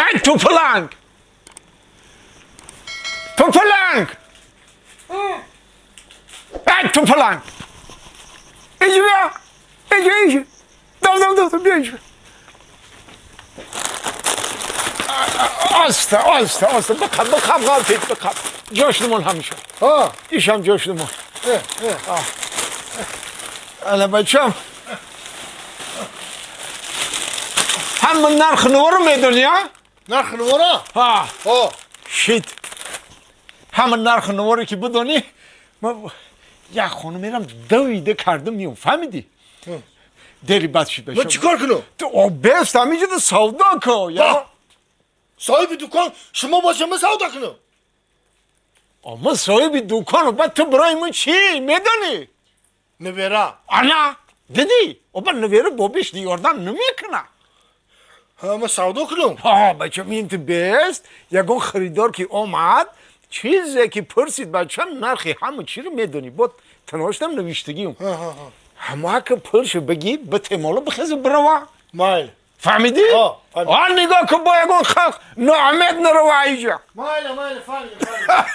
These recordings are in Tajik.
Эй, тупаланг! Тупаланг! Эй, тупаланг! Иди бия! Иди, иди! Дав, дав, дав, бия иди! Оста, оста, оста, бихоб, бихоб, ғалтид, бихоб. Ҷошнумон ҳамеша. Ҳа. Ишам ҷошнумон. Ана бачам. Ҳама нарх новоро медони, а? Нарх навора? Ҳа. Ҳо. Шит. Ҳама нарх новоро ки бидонӣ, ман як хона мерам, давида кардам миём, фаҳмидӣ? Дери бад шид. Ман чӣ кор кунам? Ту бест ҳамиҷода савдо ко. Соҳиби дукон шумо боша, ман савдо кунам? Ма соҳиби дукону, баъд ту барои ман чӣ медонӣ? Невера. Ана, дидӣ? Оба невера бобиш ёрдам намекуна. Ҳа, ман савдо кунам. Ҳа, бачам, ин ту бест, ягон харидор ки омад, чизе ки пурсид, бача, нархи ҳама чиро медонӣ, бо таноштам навиштагиам. Ҳамака пулшо бигӣ, битемоло бихезу бирава. Майли. Фаҳмидӣ? А нигоҳ кун, бо ягон халқ ноумед нарава иҷа. Майли, майли, фаҳмидам.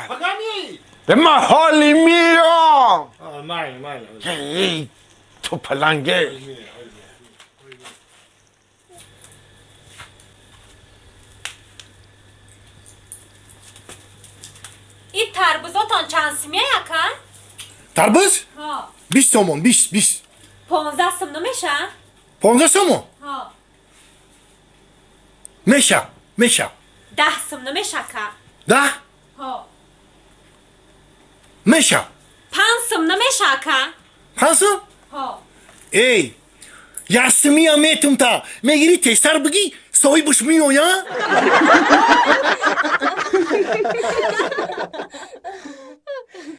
Пага меоӣ? Ман ҳоли миём. Майли, майли. Ту паланге. И тарбузотон чанд симия, ака? Тарбуз? Ҳо. 20 сомон, 20, 20. 15 сум намеша? 15 сомон? Ҳо. Меша, меша. 10 сум намеша, ака? 10? Ҳо. Меша. 5 сум намеша, ака? 5 сум? Ҳо. Эй, ясмия метум, та мегири, тезтар бигӣ, соҳибаш меоя.